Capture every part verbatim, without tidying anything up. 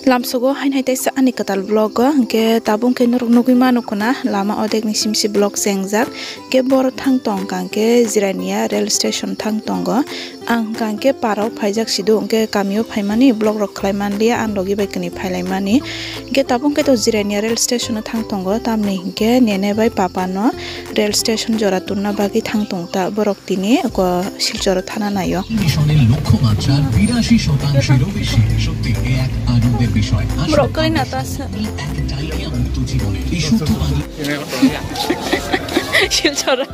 Lamsogo hain hai teisa ani kwtal vlog o, hwnkhe tabuk khe norok nugwi mano khuna lama odekni simsi vlog chengjak. Hwnkhe boro thang tong kha hwnkhe Jirania rail station thang tongo. Ang hwnkha hwnkhe parao phaijak sido, hwnkhe kamio phaimani vlog rok khlai manliya, ang logi bai kwnwi phailaimani. Hwnkhe tabuk khe to Jirania rail station o thang tongo, tamni hwnkhe nene bai papa no rail station jora tonna bagwi thang tong ta borok. Tini ko Silchoro thana naio. মিশনের লক্ষ্যমাত্রার বিরাশি শতাংশেরও বেশি। সত্যি এ এক আনন্দের বিষয়। আশা Brokoli na ta sa. এক ডায়রিয়া মুক্ত জীবনে এই শুদ্ধ পানি Silchoro.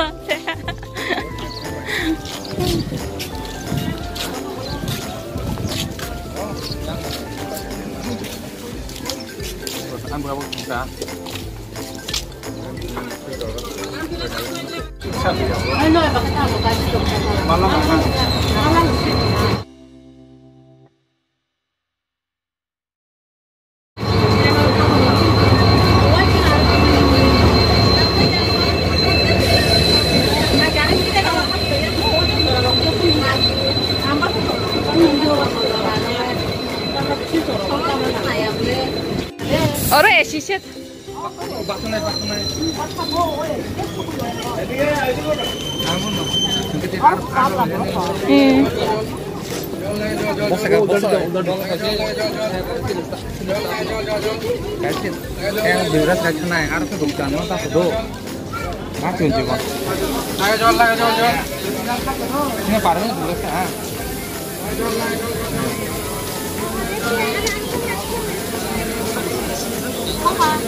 Oro A C set. Hmm.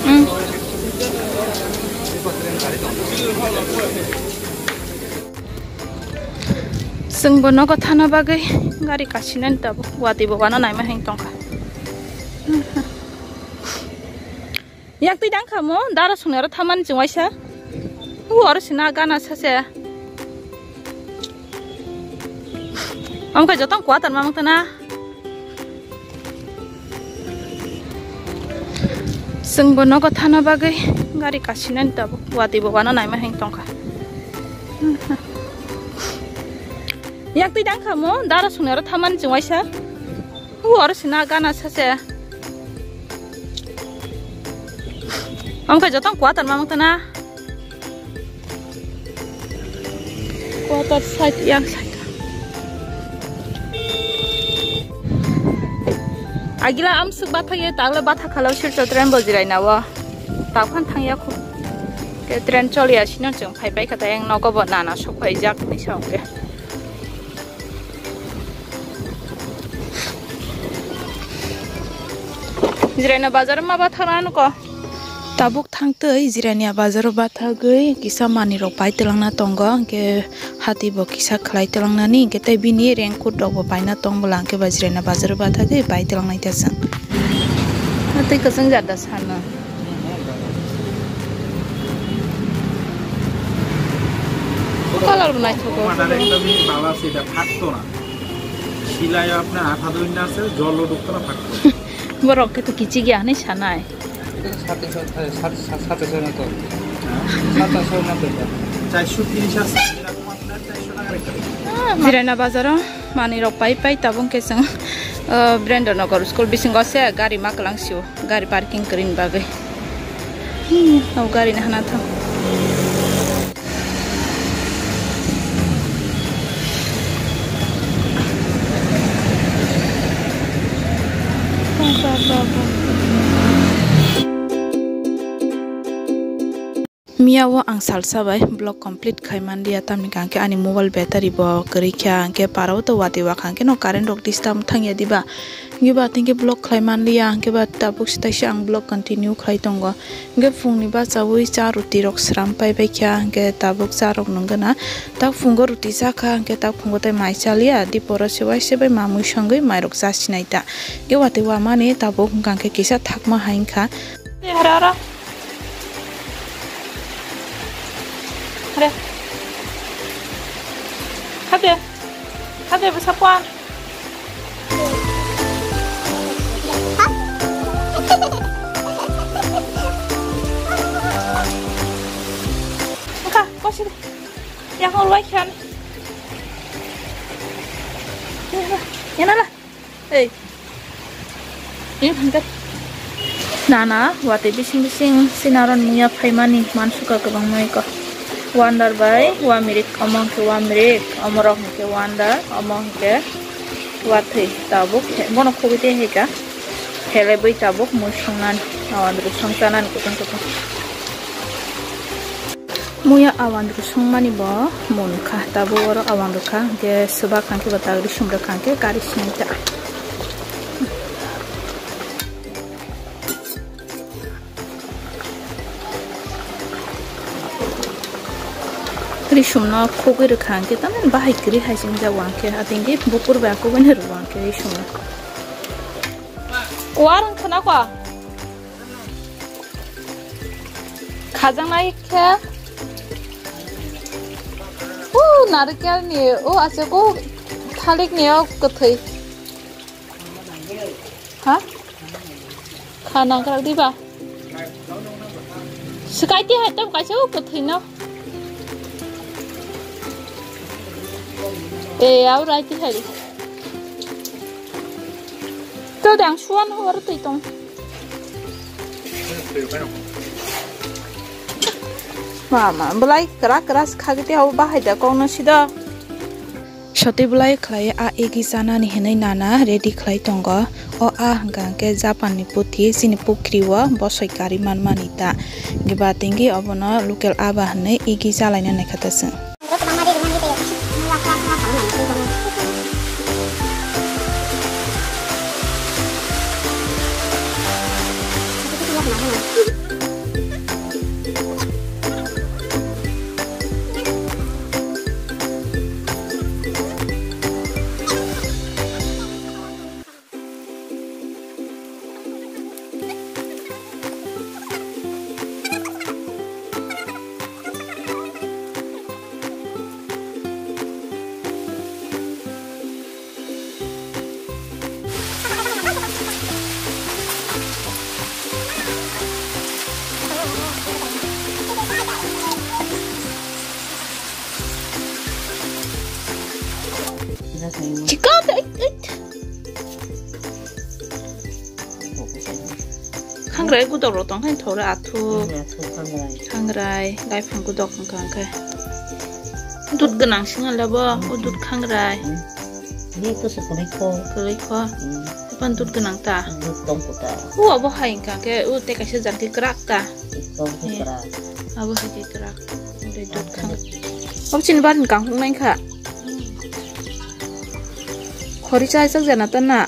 Hmm. Chwngbo nogo thana bagwi gari kasinani tabuk watwi bo wano naima heng tongkha. Yak twi dang kha mo, dara songni oro thamani chwng waisa. U oro sina gana sase. Omo khe jotong kuatar mamang tana. Chwngbo nogo thana bagwi gari kasinani tabuk watwi bo wano naima heng tongkha. Yak twi dang kha mo, dara songni oro thamani chwng waisa. U oro sina gana sase. Omo khe jotong kuatar mamang tana. Kuatar side yang side. Agila amsuk bathak ye tagle bathak khala Silchar train bo jirai nawo. Taphan thang ya khu. Ke train choli ya sino chwng phai pai kha ta yang nogo bo nana sok phai jak ni song ke. Jirania bazar ma bathakna nuko. Tabuk thangtwi Jirania bazaro bathagwi kisa manwirok pai twlangna tongo, hwnkhe hati bo kisa khlai twlangnani, hwnkhe tei bini raincoat rokbo paina tong bwla, hwnkhe ba Jirania bazaro bathagwi pai twlangnai ta chwng. Tei kwchwng jat da sana. Colour bo naithogo. Madar ekdom bhalo ase, eta phatto na. Silai apnar atha doi na ase, jolo dhukto na, phatto. Borok khe to kichi giya hinwi sanai. সাতাশশো, সাত-, সাত-, সাতাশশো মতো। সাতাশশো মতো। চারশো তিরিশ আছে, এরকম আপনার চারশো টাকা রেখে দেবো। Jirania bazaro manwirok pai pai tabuk khe chwng, o, Birendra Nagar school bisingo se gari ma kwlang sio, gari parking kwrwini bagwi. Hmm, o gari no hana thang. Miya o ang salsa bai vlog complete khai manliya, tamni hwnkhe ani mobile battery bo kwrwi kha, hwnkhe parao to watwi wakha, hwnkhe no current rok disturb thangya diba. Hwnkhe ba tei hwnkhe vlog khlai manliya, hwnkhe ba tabuk swtaisa ang vlog continue khlai tongo. Hwnkhe phungni bachaui cha roti rok sram pai bai kha, hwnkhe tabuk cha rok nung gana. Tak phungo roti cha kha, hwnkhe tak phungo tei mai cha liya, diporo se waisa bai mamui songwi mai rok cha sinai ta. Hwnkhe watwi wamani tabuk hwnkha hwnkhe kisa thakma hai wngkha. Hare, hare. Hare. Hade. Hade, bwsa pwan. Wngkha, kosiri. Yang hor wai khan. Yana la. Ei. Ini thangkat. Nana, watwi bising bising sinaron muya phaimani mansuka kwbangma iko. Wonder bai wamirik, omo hwnkhe wamirik, omorok hwnkhe wonder, omo hwnkhe watwi tabuk, bono khogwi tei hai kha. Helebwi tabuk mui songnani, awandru songchanani kutung kutung. Muya awandru songmani bo mun kha, tabuk oro awandru kha, hwnkhe swbak kha hwnkhe bo tagri sumrwk kha hwnkhe kari sinai ta. Risumno khogwi rwkha hwnkhe tamni bahai kwrwi hai se wngjago hwnkhe, atengkhe bukur bai akwbani rwo hwnkhe risumno. Kuar wngkha na kwa? Khajaknai khe. O narikelni, o aswk o thalikni o kwthwi. Ha? Kha nangkrak diba? Swkai ti hai tam kaisa o kwthwino. E, au rai ti hai. To dang suan ho aro twi tong. Mama, belai kwrak kwrak khagwi tei abo bahai da kokno sida. Sotwi belai khlai a egi chanani hinwi nana ready khlai tongo. O a hwnkha hwnkhe Japan ni puthi, chini pukri o bosoi karwi manmani ta. Giba tingwi obono local a ba hinwi egi chalaina naikha ta chwng. Chika, ait, ait. Khangrai gudok rok tong khe thore athu. Khangrai, khangrai. Khangrai, laifang gudok wngkha hwnkhe. Dud gwnang sing labo, o dud khangrai. Ni to se kwrwi kho. Kwrwi kho. Hmm. Tei pan dud gwnang ta. Dud tong kho ta. O abo hai wngkha hwnkhe, o tei kaisa jang khe kwrak ta. Tong khe kwrak. Abo hai khe kwrak. Omo chini barini kangkuk nai kha. Khori chai chak jana ta na.